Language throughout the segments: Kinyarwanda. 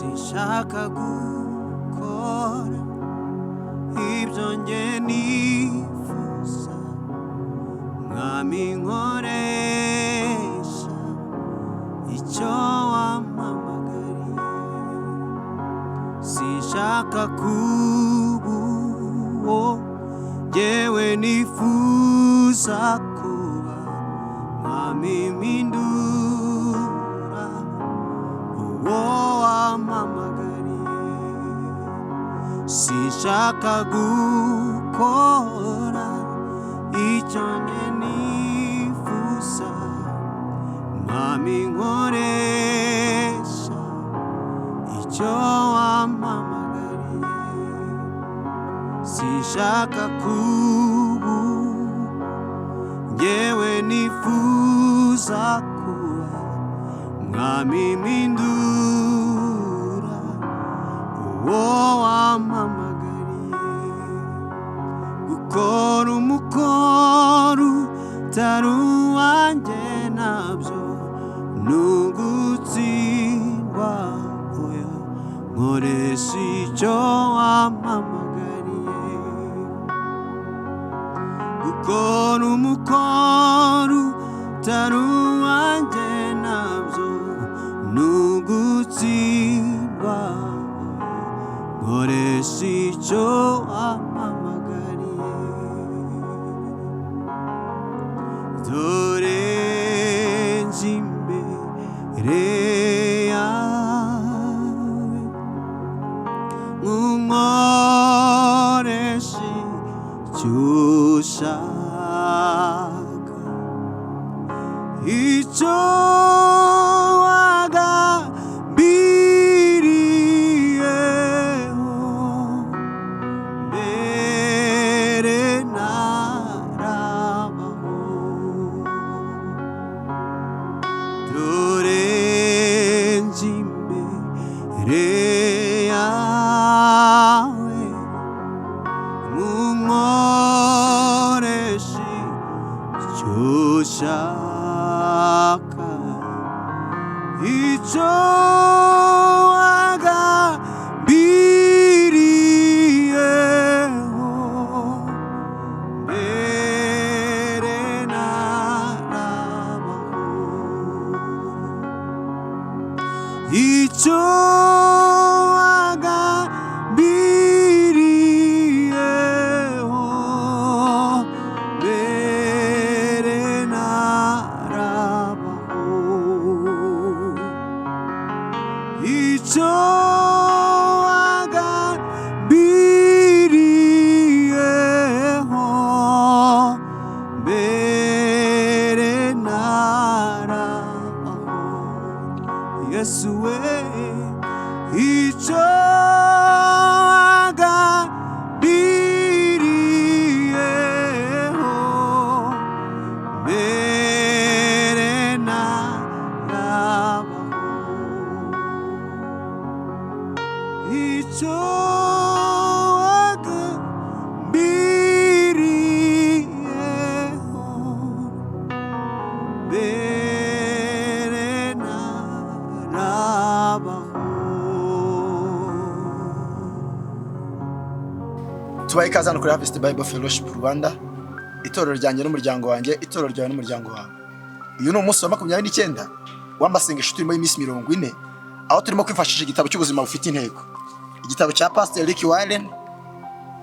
Sinshaka gukora ibyo njye nifuza, Mwami, nkoresha icyo wampamagariye. Sinshaka kuba uwo njyewe nifuza kuba, Mwami, mpindura uwo wampamagariye. Sinshaka gukora icyo njye nifuza, Mwami, nkoresha icyo wampamagariye. Sinshaka kuba njyewe nifuza kuba, Mwami, mpindura uwo wampamagariye. Gukora umukoro utari uwanjye nabyo ni ugutsindwa. Oya, nkoresha icyo wampamagariye. Gukora umukoro utari uwanjye nabyo ni ugutsindwa. Nkoresha icyo wampamagariye. Dore nje imbere yawe, nkoresha icyo ushaka, icyo wagambiriyeho mbere ntarabaho. Dore nje imbere yawe, nkoresha icyo ushaka, icyo wagambiriyeho mbere ntarabaho, icyo wagambiriyeho mbere ntarabaho, icyo wagambiriyeho mbere ntarabaho. Yesu we, icyo wagambiriyeho mbere ntarabaho, icyo wagambiriyeho mbere ntarabaho. Tubaye ikaze hano kuri Harvest Bible Fellowship Rwanda, itorero ryanjye n'umuryango wanjye, itorero ryawe n'umuryango wawe. Uyu ni umunsi wa 29 w'amasengesho turimo y'iminsi 40, aho turimo kwifashisha igitabo cy'Ubuzima Bufite Intego, igitabo cya Pastor Rick Warren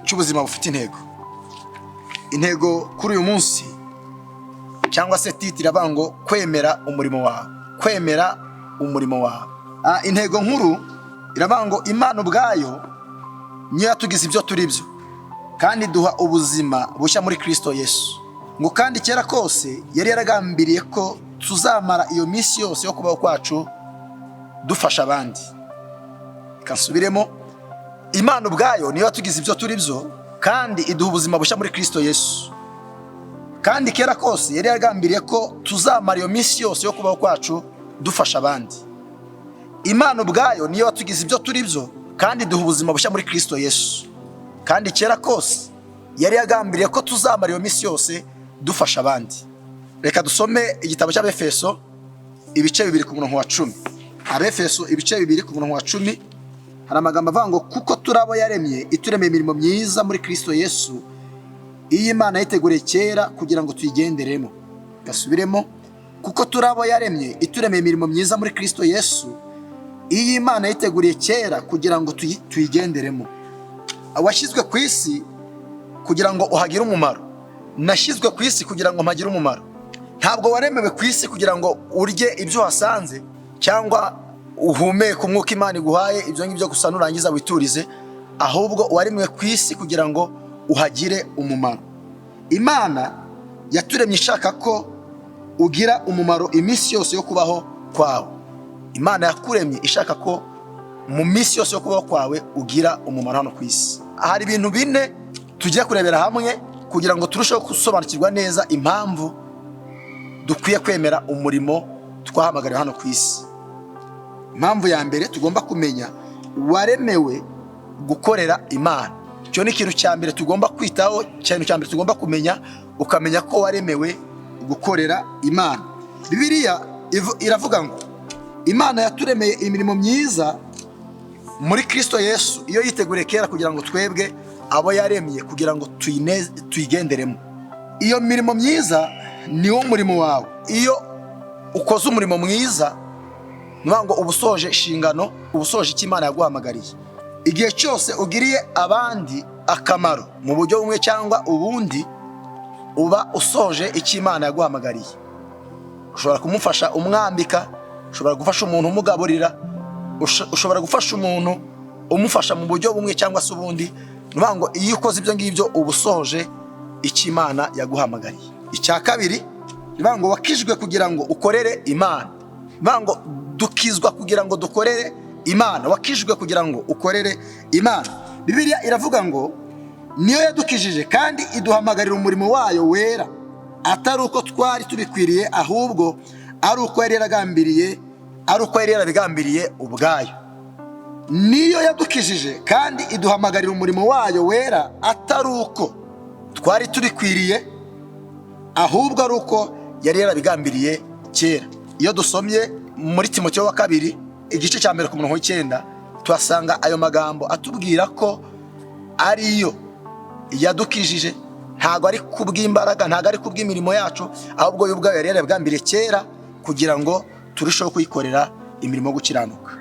cy'Ubuzima Bufite Intego. Intego kuri uyu munsi cyangwa se titre iravuga ngo "Kwemera umurimo wawe", kwemera umurimo wawe. Intego nkuru iravuga ngo Imana ubwayo niyo yatugize ibyo turi byo kandi duha ubuzima bushya muri Kristo Yesu. Ngo kandi kera kose yari yaragambiriye ko tuzamara iyo minsi yose yo kubaho kwacu dufasha abandi. Reka nsubiremo: Imana ubwayo niyo yatugize ibyo turi byo kandi iduha ubuzima bushya muri Kristo Yesu, kandi kera kose yari yaragambiriye ko tuzamara iyo minsi yose yo kubaho kwacu dufasha abandi. Imana ubwayo niyo yatugize ibyo turi byo kandi iduha ubuzima bushya muri Kristo Yesu, kandi kera kose yari yagambiriye ko tuzamara iyo minsi yose dufasha abandi. Reka dusome igitabo cy'Abefeso ibice 2 ku murongo wa 10. Abefeso ibice 2 ku murongo wa 10. Hari amagambo avuga ngo kuko turi abo yaremye, ituremeye imirimo myiza muri Kristo Yesu, iyi Imana yiteguriye kera kugira ngo tuyigenderemo. Gasubiremo: kuko turi abo yaremye, ituremeye imirimo myiza muri Kristo Yesu, iyi Imana yiteguriye kera kugira ngo tuyigenderemo. Washyizwe ku isi kugira ngo uhagire umumaro. Nashyizwe ku isi kugira ngo mpagire umumaro. Ntabwo waremewe ku isi kugira ngo urye ibyo wasanze cyangwa uhumeke umwuka Imana iguhaye, ibyo ngibyo gusa, nurangiza witurize. Ahubwo waremewe ku isi kugira ngo uhagire umumaro. Imana yaturemye ishaka ko ugira umumaro iminsi yose yo kubaho kwawe. Imana yakuremye ishaka ko mu minsi yose yo kubaho kwawe ugira umumaro hano ku isi. Hari ibintu bine tugiye kurebera hamwe kugira ngo turusheho gusobanukirwa neza impamvu dukwiye kwemera umurimo twahamagariwe hano ku isi. Impamvu ya mbere tugomba kumenya: waremewe gukorera Imana. Icyo ni ikintu cya mbere tugomba kwitaho, ikintu cya mbere tugomba kumenya, ukamenya ko waremewe gukorera Imana. Bibiliya iravuga ngo Imana yaturemeye imirimo myiza muri Kristo Yesu, iyo yiteguriye kera kugira ngo twebwe abo yaremye kugira ngo tuyigenderemo. Iyo mirimo myiza niwo murimo wawe. Iyo ukoze umurimo mwiza, ni ukuvuga ngo uba usoje inshingano, uba usoje icyo Imana yaguhamagariye. Igihe cyose ugiriye abandi akamaro mu buryo bumwe cyangwa ubundi, uba usoje icyo Imana yaguhamagariye. Ushobora kumufasha umwambika, ushobora gufasha umuntu umugaburira, ushobora gufasha umuntu umufasha mu buryo bumwe cyangwa se ubundi. Ni ukuvuga ngo iyo ukoze ibyo ngibyo, uba usoje icyo Imana yaguhamagariye. Icya kabiri ni ukuvuga ngo wakijwe kugira ngo ukorere Imana. Ni ukuvuga ngo dukizwa kugira ngo dukorere Imana. Wakijwe kugira ngo ukorere Imana. Bibiliya iravuga ngo niyo yadukijije kandi iduhamagarira umurimo wayo wera, atari uko twari tubikwiriye, ahubwo ari uko yari yaragambiriye, ari uko yari yarabigambiriye ubwayo. Niyo yadukijije kandi iduhamagarira umurimo wayo wera, atari uko twari tubikwiriye, ahubwo ari uko yari yarabigambiriye kera. Iyo dusomye muri Timoteyo wa kabiri, igice cya 1 ku murongo wa 9, tuhasanga ayo magambo atubwira ko ariyo yadukijije. Ntabwo ari kubw'imbaraga, ntabwo ari kubw'imirimo yacu, ahubwo yo ubwayo yari yarabigambiriye kera kugira ngo turusheho kuyikorera imirimo yo gukiranuka.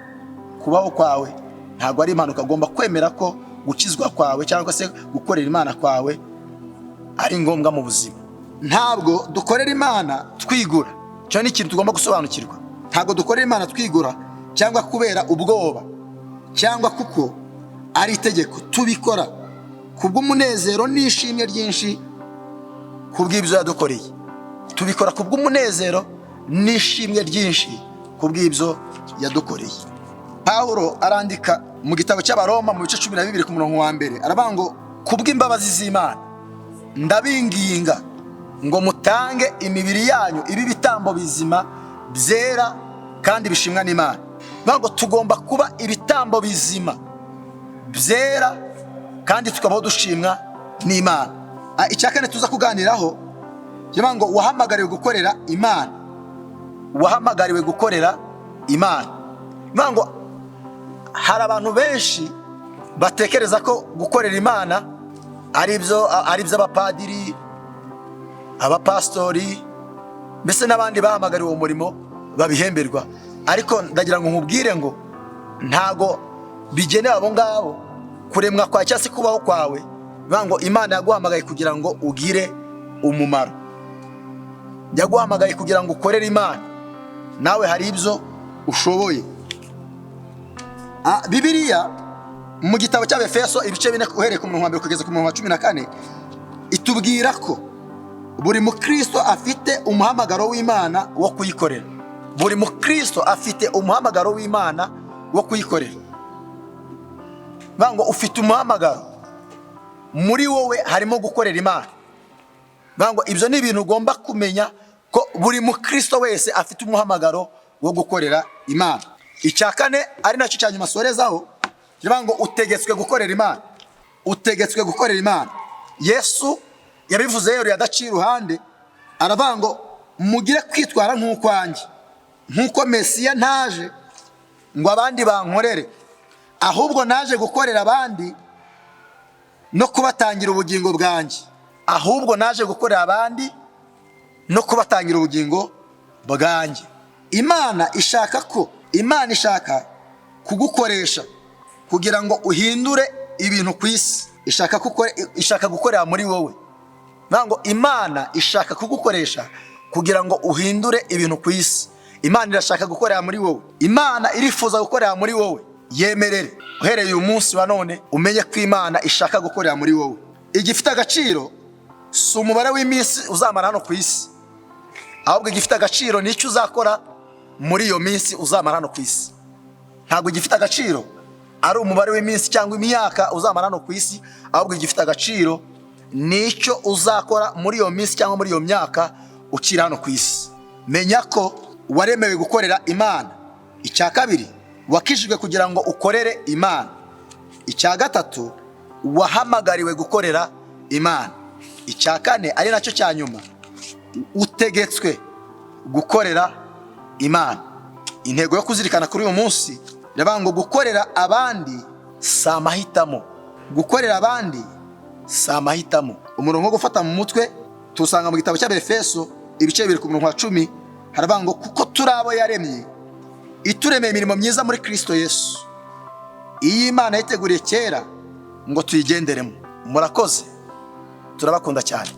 Kubaho kwawe ntabwo ari impanuka. Ugomba kwemera ko gukizwa kwawe cyangwa se gukorera Imana kwawe ari ngombwa mu buzima. Ntabwo dukorera Imana twigura. Icyo ni ikintu tugomba gusobanukirwa. Ntabwo dukorera Imana twigura cyangwa kubera ubwoba cyangwa kuko ari itegeko. Tubikora kubw'umunezero n'ishimwe ryinshi kubw'ibyo yadukoreye. Tubikora kubw'umunezero n'ishimwe ryinshi kubw'ibyo yadukoreye. Pawulo arandika mu gitabo cy'Abaroma, mu bice 12 ku murongo wa 1, aravuga ngo kubw'imbabazi z'Imana ndabinginga ngo mutange imibiri yanyu ibe ibitambo bizima, byera kandi bishimwa n'Imana. Bivuga ngo tugomba kuba ibitambo bizima, byera kandi tukabaho dushimwa n'Imana. Icya kane tuza kuganiraho kivuga ngo wahamagariwe gukorera Imana. Wahamagariwe gukorera Imana. Bivuga ngo hari abantu benshi batekereza ko gukorera Imana ari iby'abapadiri, abapasitori, mbese n'abandi bahamagariwe uwo murimo babihemberwa. Ariko ndagira ngo nkubwire ngo ntago bigenewe abo ngabo. Kuremwa kwa cyangwa se kubaho kwawe, bivuga ngo Imana yaguhamagaye kugira ngo ugire umumaro, yaguhamagaye kugira ngo ukorere Imana. Nawe hari ibyo ushoboye. Bibiliya mu gitabo cy'Abefeso, ibice 4, uhereye ku murongo wa 1 kugeza ku murongo wa 14, itubwira ko buri mukristo afite umuhamagaro w'Imana wo kuyikorera. Buri mukristo afite umuhamagaro w'Imana wo kuyikorera. Bivuga ngo ufite umuhamagaro muri wowe, harimo gukorera Imana. Bivuga ngo ibyo ni ibintu ugomba kumenya, ko buri mukristo wese afite umuhamagaro wo gukorera Imana. Icya kane, ari nacyo cya nyuma sorezaho, kivuga ngo utegetswe gukorera Imana. Utegetswe gukorera Imana. Yesu yabivuze yeruye, adaciye iruhande, aravuga ngo mugire kwitwara nk'ukwanjye, nk'uko Mesiya ntaje ngo abandi bankorere, Ahubwo naje gukorera abandi no kubatangira ubugingo bwanjye. Ahubwo naje gukorera abandi no kubatangira ubugingo bwanjye. Imana ishaka ko, Imana ishaka kugukoresha kugira ngo uhindure ibintu ku isi. Ishaka gukorera muri wowe. Ngo Imana ishaka kugukoresha kugira ngo uhindure ibintu ku isi. Imana irashaka gukorera muri wowe. Imana irifuza gukorera muri wowe. Yemerere uhereye uyu munsi wa none umenye ko Imana ishaka gukorera muri wowe. Igifite agaciro si umubare w'iminsi uzamara hano ku isi, ahubwo igifite agaciro ni icyo uzakora muri iyo minsi uzamara hano ku isi. Ntabwo igifite agaciro ari umubare w'iminsi cyangwa imyaka uzamara hano ku isi, ahubwo igifite agaciro ni icyo uzakora muri iyo minsi cyangwa muri iyo myaka ukiri hano ku isi. Menya ko waremewe gukorera Imana. Icya kabiri, wakijijwe kugira ngo ukorere Imana. Icya gatatu, wahamagariwe gukorera Imana. Icya kane, ari nacyo cya nyuma, utegetswe gukorera Imana. Intego yo kuzirikana kuri uyu munsi iravuga ngo gukorera abandi si amahitamo. Gukorera abandi si amahitamo. Umurongo wo gufata mu mutwe tuwusanga mu gitabo cy'Abefeso ibice 2 ku murongo wa 10, haravuga ngo kuko turi abo yaremye, ituremeye imirimo myiza muri Kristo Yesu, iyi Imana yiteguriye kera ngo tuyigenderemo. Murakoze, turabakunda cyane.